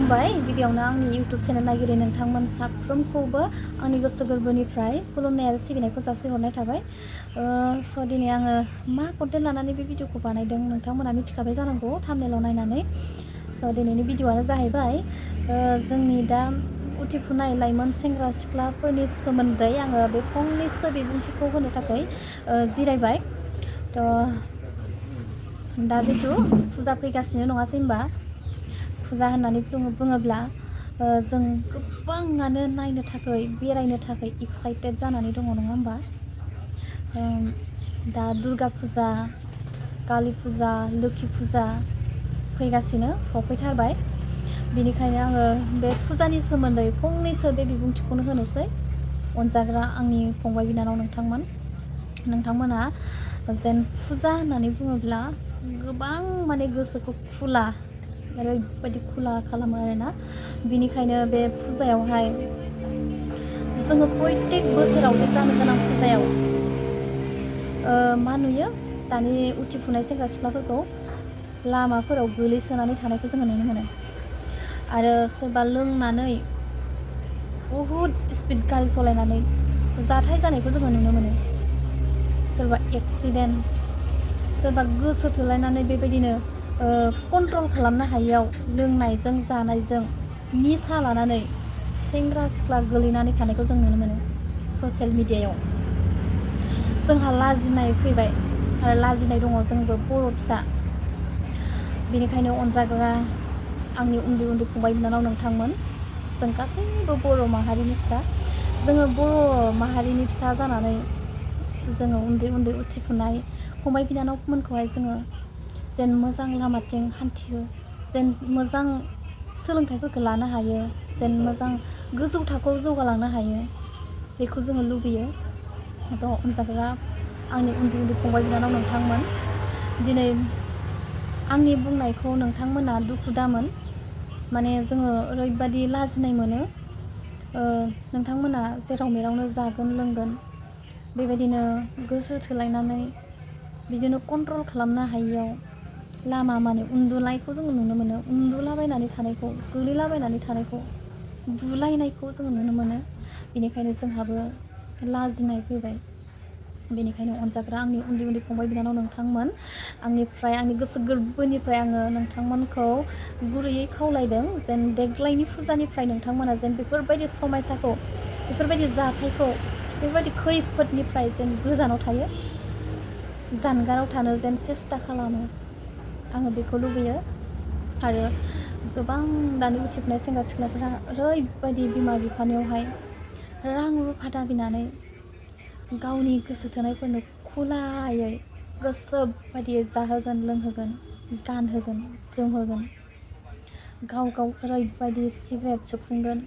खुलुमबाय गिबियावनो आंनि इउटुब चेनेल नागिरै नोंथांमोन साफ्रोमखौबो आंनि गोसो गोरबोनिफ्राय खुलुमनाय आरो सिबिनायखौ जासिहरनाय थाबाय। स' दिनै आङो मा कन्टेन्ट लानानै बे भिडिअखौ बानायदों नोंथांमोना मिथिखाबाय जानांगौ थाम्बनेलाव नायनानै। स' दिनैनि भिडिअआनो जाहैबाय जोंनि दा उथिफुनाय लाइमोन सेंग्रा सिख्लाफोरनि सोमोन्दै आङो बे फंनैसो बिबुंथिखौ होनो थाखाय जिरायबाय। थ' दा जिथु फुजा फैगासिनो नङासै होनबा? फुजा होननानै बुङोब्ला जों गोबाङानो नायनो थाखाय बेरायनो थाखाय एक्साइटेड जानानै दङ नङा होमबा? दा दुर्गा फुजा, कालि फुजा, लोखि फुजा फैगासिनो सफैथारबाय। बेनिखायनो आङो बे फुजानि सोमोन्दै फंनैसो बे बिबुंथिखौनो होनोसै। अनजाग्रा आंनि फंबाय बिनानाव नोंथांमोना जेन फुजा होननानै बुङोब्ला गोबां माने गोसोखौ खुला ओरैबायदि खुला खालामो आरोना। बिनिखायनो बे फुजायावहाय जोङो प्रयटेक बोसोरावनो जानो गोनां फुजायाव मा नुयो दानि उथिफुनाय सेंग्रा सिख्लाफोरखौ लामाफोराव गोलैसोनानै थानायखौ जोङो नुनो मोनो। आरो सोरबा लोंनानै बहुद स्पिड गारि सालायनानै जाथाय जानायखौ जोङो नुनो मोनो। सोरबा एक्सिडेन्ट, सोरबा गोसो थोलायनानै बेबायदिनो कन्ट्रल खालामनो हायियाव लोंनायजों जानायजों निसा लानानै सेंग्रा सिख्ला गोलैनानै थानायखौ जों नुनो मोनो ससियेल मिडियायाव। जोंहा लाजिनाय फैबाय आरो लाजिनाय दङ जोंबो बर' फिसा। बेनिखायनो अनजाग्रा आंनि उन्दै उन्दै फंबाय बिनानाव नोंथांमोन, जों गासैबो बर' माहारिनि फिसा। जोङो बर' माहारिनि फिसा जानानै जोङो उन्दै उन्दै उथिफुनाय फंबाय बिनानावमोनखौहाय जोङो जेन मोजां लामाथिं हान्थियो, जेन मोजां सोलोंथाइफोरखौ लानो हायो, जेन मोजां गोजौ थाखोआव जौगालांनो हायो, बेखौ जोङो लुबैयो। थ' अनजाग्रा आंनि उन्दै उन्दै फंबाय बिनानाव नोंथांमोन, दिनै आंनि बुंनायखौ नोंथांमोना दुखु दामोन। माने जोङो ओरैबादि लाजिनाय मोनो। नोंथांमोना जेराव मेरावनो जागोन लोंगोन बेबायदिनो गोसो थोलायनानै बिदिनो कन्ट्रल खालामनो हायियाव लामा माने उन्दुनायखौ जोङो नुनो मोनो। उन्दुलाबायनानै थानायखौ, गोलैलाबायनानै थानायखौ, बुलायनायखौ जोङो नुनो मोनो। बेनिखायनो जोंहाबो लाजिनाय फैबाय। बेनिखायनो अनजाग्रा आंनि उन्दै उन्दै फंबाय बिनानाव नोंथांमोन, आंनिफ्राय आंनि गोसो गोरबोनिफ्राय आङो नोंथांमोनखौ गुरैयै खावलायदों जेन देग्लायनि फुजानिफ्राय नोंथांमोना जेन बेफोरबायदि समायसाखौ, बेफोरबायदि जाथायखौ, बेफोरबायदि खैफोदनिफ्राय जेन गोजानाव थायो, जानगाराव थानो जेन सेस्था खालामो। आङो बेखौ लुबैयो। आरो गोबां दानि उथिफुनाय सेंग्रा सिख्लाफोरा ओरैबायदि बिमा बिफानियावहाय रां रुफा दाबिनानै गावनि गोसो थोनायफोरनो खुलायै गोसो बायदियै जाहोगोन, लोंहोगोन, गानहोगोन, जोमहोगोन। गाव ओरैबायदि सिगारेट सोबफुंगोन,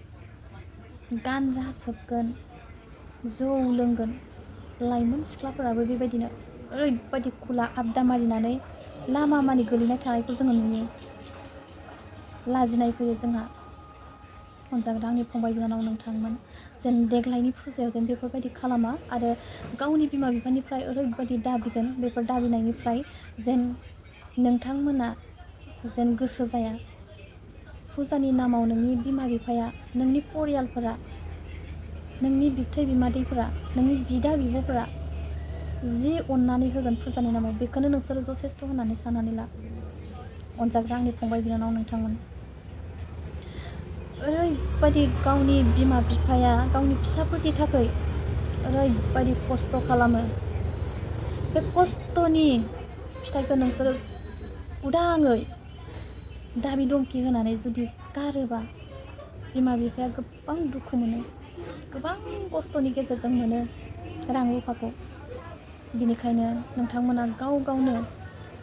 गान्जा सोबगोन, जौ लोंगोन। लाइमोन सिख्लाफोराबो बेबायदिनो ओरैबायदि खुला आबदा मारिनानै लामा मानि गोलैनाय थानायखौ जोङो नुयो। लाजिनाय फैयो जोंहा। अनजाग्रा आंनि फंबाय बिनानाव नोंथांमोन, जेन देग्लायनि फुजायाव जेन बेफोरबायदि खालामा आरो गावनि बिमा बिफानिफ्राय ओरैबायदि दाबिगोन, बेफोर दाबिनायनिफ्राय जेन नोंथांमोना जेन गोसो जाया। फुजानि नामाव नोंनि बिमा बिफाया, नोंनि परियालफोरा, नोंनि बिबथै बिमादैफोरा, नोंनि बिदा बिब'फोरा जि अननानै होगोन फुजानि नामाव, बेखौनो नोंसोरो जथेस्थ' होननानै साननानै ला। अनजाग्रा आंनि फंबाय बिनानाव नोंथांमोन, ओरैबायदि गावनि बिमा बिफाया गावनि फिसाफोरनि थाखाय ओरैबायदि खस्थ' खालामो। बे खस्थ'नि फिथाइखौ नोंसोरो उदाङै दाबि धमखि होनानै जुदि गारोबा, बिमा बिफाया गोबां दुखु मोनो, गोबां खस्थ'नि गेजेरजों मोनो रां रुफाखौ। बिनिखायनो नोंथांमोना गावनो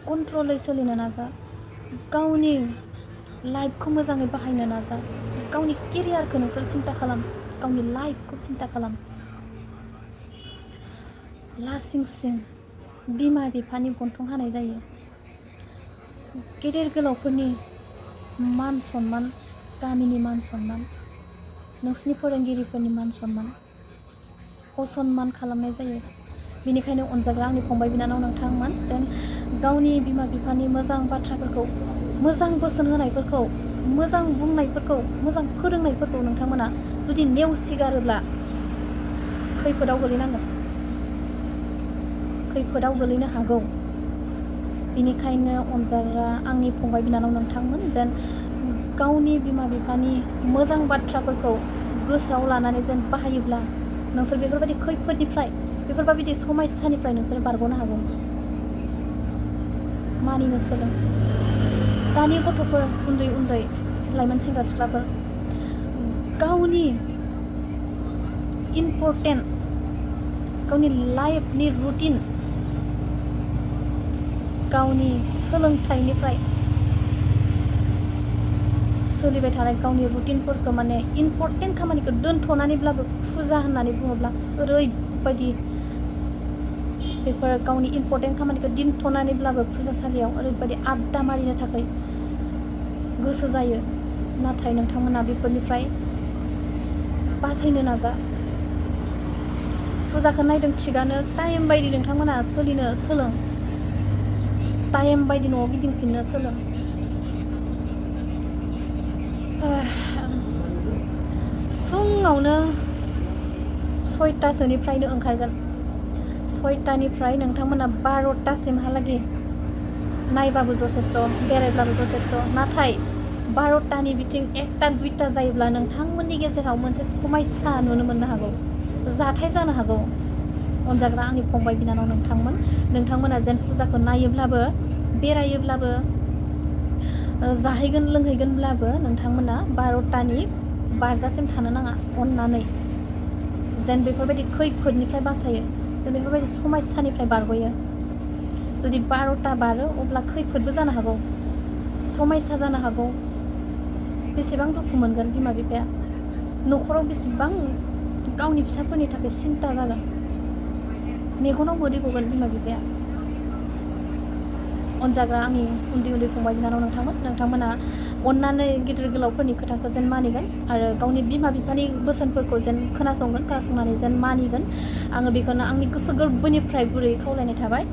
कन्ट्रलै सोलिनो नाजा, गावनि लाइफखौ मोजाङै बाहायनो नाजा, गावनि केरियारखौ नोंसोर सिन्था खालाम, गावनि लाइफखौ सिन्था खालाम। लासिं सिं बिमा बिफानि गन्थं हानाय जायो। गेदेर गोलावफोरनि मान सनमान, गामिनि मान सनमान, नोंसिनि फोरोंगिरिफोरनि मान सनमान असनमान खालामनाय जायो। बेनिखायनो अनजाग्रा आंनि फंबाय बिनानाव नोंथांमोन, जेन गावनि बिमा बिफानि मोजां बाथ्राफोरखौ, मोजां बोसोन होनायफोरखौ मोजां बुंनायफोरखौ मोजां फोरोंनायफोरखौ नोंथांमोना जुदि नेवसिगारोब्ला खैफोदाव गोलैनांगोन, खैफोदाव गोलैनो हागौ। बेनिखायनो अनजाग्रा आंनि फंबाय बिनानाव नोंथांमोन जेन गावनि बिमा बिफानि मोजां बाथ्राफोरखौ गोसोआव लानानै जेन बाहायोब्ला नोंसोर बेफोरबायदि खैफोदनिफ्राय बेफोरबायदि समस्यानिफ्राय नोंसोर बारग'नो हागौ। मानिनो सोलों। दानि गथ'फोर उन्दै उन्दै लाइमोन सेंग्रा सिख्लाफोर गावनि इम्परटेन्ट गावनि लाइफनि रुटिन गावनि सोलोंथाइनिफ्राय सोलिबाय थानाय गावनि रुटिनफोरखौ माने इम्परटेन्ट खामानिखौ दोनथ'नानैब्लाबो फुजा होननानै बुङोब्ला ओरैबायदि बेफोर गावनि इम्परटेन्ट खामानिखौ दोनथ'नानैब्लाबो फुजासालियाव ओरैबायदि आड्डा मारिनो थाखाय गोसो जायो। नाथाय नोंथांमोना बेफोरनिफ्राय बासायनो नाजा। फुजाखौ नायदों थिगानो, टाइम बायदि नोंथांमोना सोलिनो सोलों, टाइम बायदि न'आव गिदिंफिननो सोलों। फुङावनो 6टासोनिफ्रायनो ओंखारगोन। 6टानिफ्राय नोंथांमोना 12टासिमहालागै नायबाबो जथेस्थ', बेरायब्लाबो जथेस्थ'। नाथाय 12टानि बिथिं 1टा 2टा जायोब्ला नोंथांमोननि गेजेराव मोनसे समस्या नुनो मोननो हागौ, जाथाय जानो हागौ। अनजाग्रा आंनि फंबाय बिनानाव नोंथांमोना जेन फुजाखौ नायोब्लाबो बेरायोब्लाबो जाहैगोन लोंहैगोनब्लाबो नोंथांमोना 12टानि बारजासिम थानो नाङा अननानै। जेन बेफोरबायदि खैफोदनिफ्राय बासायो, जेन बेफोरबायदि समस्यानिफ्राय बारग'यो। जुदि 12टा बारो अब्ला खैफोदबो जानो हागौ, समस्या जानो हागौ। बेसेबां दुखु मोनगोन बिमा बिफाया, न'खराव बेसेबां गावनि फिसाफोरनि थाखाय सिन्था जागोन, मेगनाव मोदै गगोन बिमा बिफाया। अनजाग्रा आंनि उन्दै उन्दै फंबाय बिनानाव नोंथांमोना अननानै गिदिर गोलावफोरनि खोथाखौ जेन मानिगोन आरो गावनि बिमा बिफानि बोसोनफोरखौ जेन खोनासंनानै जेन मानिगोन। आङो बेखौनो आंनि गोसो गोरबोनिफ्राय गुरैयै खावलायनाय थाबाय।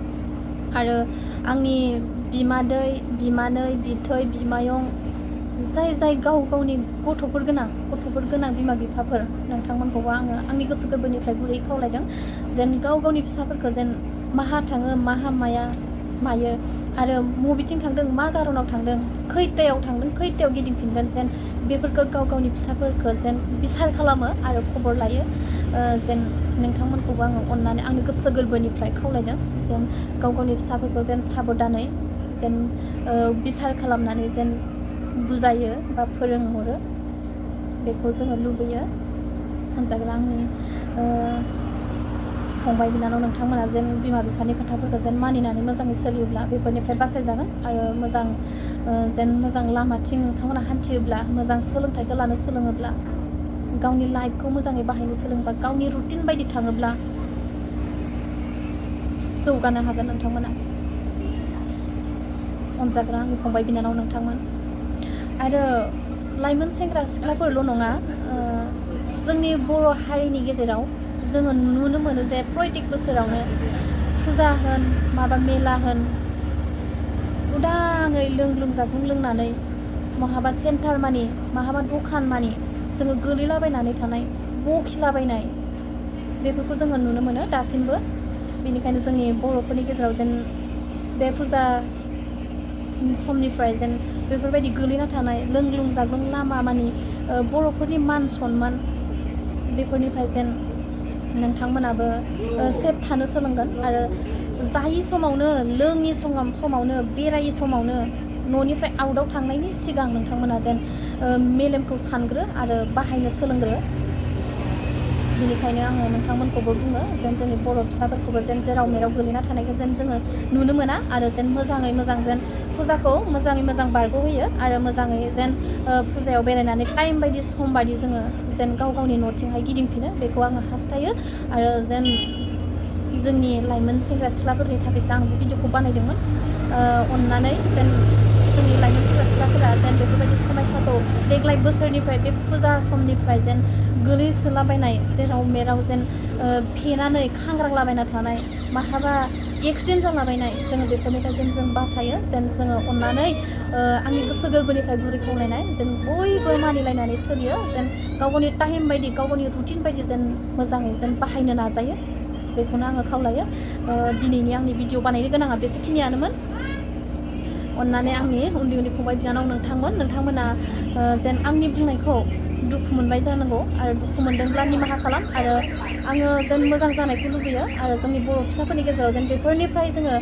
आरो आंनि बिमादै बिमानै बिबथै बिमायं जाय गाव गावनि गथ'फोर गोनां बिमा बिफाफोर नोंथांमोनखौबो आङो आंनि गोसो गोरबोनिफ्राय गुरैयै खावलायदों जेन गाव गावनि फिसाफोरखौ जेन माहा थाङो माहा मायो आरो बबेथिं थांदों, मा खारनाव थांदों, खैथायाव थांदों, खैथायाव गिदिंफिनगोन, जेन बेफोरखौ गाव गावनि फिसाफोरखौ जेन बिसार खालामो आरो खबर लायो। जेन नोंथांमोनखौबो आङो अननानै आंनि गोसो गोरबोनिफ्राय खावलायदों जेन गाव गावनि फिसाफोरखौ जेन साबधानै जेन बिसार खालामनानै जेन बुजायो बा फोरोंहरो, बेखौ जोङो लुबैयो। अनजाग्रा आंनि फंबाय बिनानाव नोंथांमोना जेन बिमा बिफानि खोथाफोरखौ जेन मानिनानै मोजाङै सोलियोब्ला बेफोरनिफ्राय बासायजागोन आरो मोजां लामाथिं नोंथांमोना हान्थियोब्ला, मोजां सोलोंथाइखौ लानो सोलोङोब्ला, गावनि लाइफखौ मोजाङै बाहायनो सोलोंबा, गावनि रुटिन बायदि थाङोब्ला जौगानो हागोन नोंथांमोना। अनजाग्रा आंनि फंबाय बिनानाव नोंथांमोन आरो लाइमोन सेंग्रा सिख्लाफोरल' नङा, जोंनि बर' हारिनि गेजेराव जोङो नुनो मोनो जे प्रत्येक बोसोरावनो फुजा होन माबा मेला होन उदाङै लोंग्लुं जाग्लुं लोंनानै महाबा सेन्टार मानि महाबा दखान मानि जोङो गोलैलाबायनानै थानाय, बखिलाबायनाय बेफोरखौ जोङो नुनो मोनो दासिमबो। बेनिखायनो जोंनि बर'फोरनि गेजेराव जेन बे फुजा समनिफ्राय जेन बेफोरबायदि गोलैना थानाय लोंग्लुं जाग्लुं लामा मानि बर'फोरनि मान सनमान बेफोरनिफ्राय जेन नोंथांमोनाबो सेफ थानो सोलोंगोन आरो जायि समावनो, लोङि समावनो, बेरायि समावनो न'निफ्राय आउटआव थांनायनि सिगां नोंथांमोना जेन मेलेमखौ सानग्रो आरो बाहायनो सोलोंग्रो। बेनिखायनो आङो नोंथांमोनखौबो बुङो जेन जोंनि बर' फिसाफोरखौबो जेन जेराव मेराव गोलैना थानायखौ जेन जोङो नुनो मोना आरो जेन मोजाङै मोजां जेन फुजाखौ मोजाङै मोजां बारग'होयो आरो मोजाङै जेन फुजायाव बेरायनानै टाइम बायदि सम बायदि जोङो जेन गाव गावनि न'थिंहाय गिदिंफिनो, बेखौ आङो हास्थायो। आरो जेन जोंनि लाइमोन सेंग्रा सिख्लाफोरनि थाखायसो आं बे भिडिअखौ बानायदोंमोन। अननानै जेन जोंनि लाइमोन सेंग्रा सिख्लाफोरा जेन बेफोरबायदि समस्याखौ देग्लाय बोसोरनिफ्राय बे फुजा समनिफ्राय जेन गोलैसोलाबायनाय, जेराव मेराव जेन फेनानै खांग्रांलाबायना थानाय, माहाबा एक्सिडेन्ट जालाबायनाय जोङो बेफोरनिफ्राय जों बासायो जेन जोङो अननानै आंनि गोसो गोरबोनिफ्राय गुरै खावलायनाय जेन बयबो मानिलायनानै सोलियो जेन गावनि टाइम बायदि गावनि रुटिन बायदि जेन मोजाङै जेन बाहायनो नाजायो बेखौनो आङो खावलायो दिनैनि आंनि भिडिअ बानायनो गोनाङा बेसेखिनियानोमोन अननानै आंनि उन्दै उन्दै फंबाय बिनानाव नोंथांमोना जेन आंनि बुंनायखौ दुखु मोनबाय जानांगौ आरो दुखु मोनदोंब्ला निमाहा खालाम आरो आङो जेन मोजां जानायखौ लुबैयो आरो जोंनि बर' फिसाफोरनि गेजेराव जेन बेफोरनिफ्राय जोङो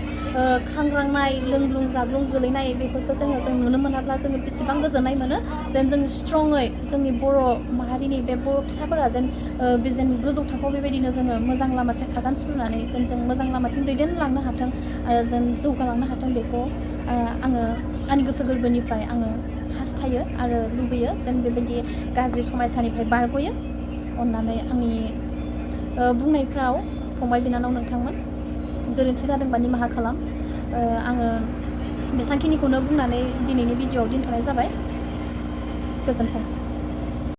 खांग्रांनाय लोंग्लुं जाग्लुं गोलैनाय बेफोरखौ जों नुनो मोनाब्ला जोङो बेसेबां गोजोननाय मोनो जेन जों स्ट्रङै जोंनि बर' माहारिनि बे बर' फिसाफोरा जेन गोजौ थाखोआव बेबायदिनो जोङो मोजां लामाथिं आगान सुरनानै जेन जों मोजां लामाथिं दैदेनलांनो हाथों आरो जेन जौगालांनो हाथों बेखौ आङो आंनि गोसो गोरबोनिफ्राय आङो हास्थायो आरो लुबैयो जेन बेबायदि गाज्रि समायसानिफ्राय बारग'यो अननानै आंनि बुंनायफ्राव फंबाय बिनानाव नोंथांमोन गोरोन्थि जादोंबा निमाहा खालाम आङो बेसांखिनिखौनो बुंनानै दिनैनि भिडिअआव दोनथ'नाय जाबाय गोजोन्थों।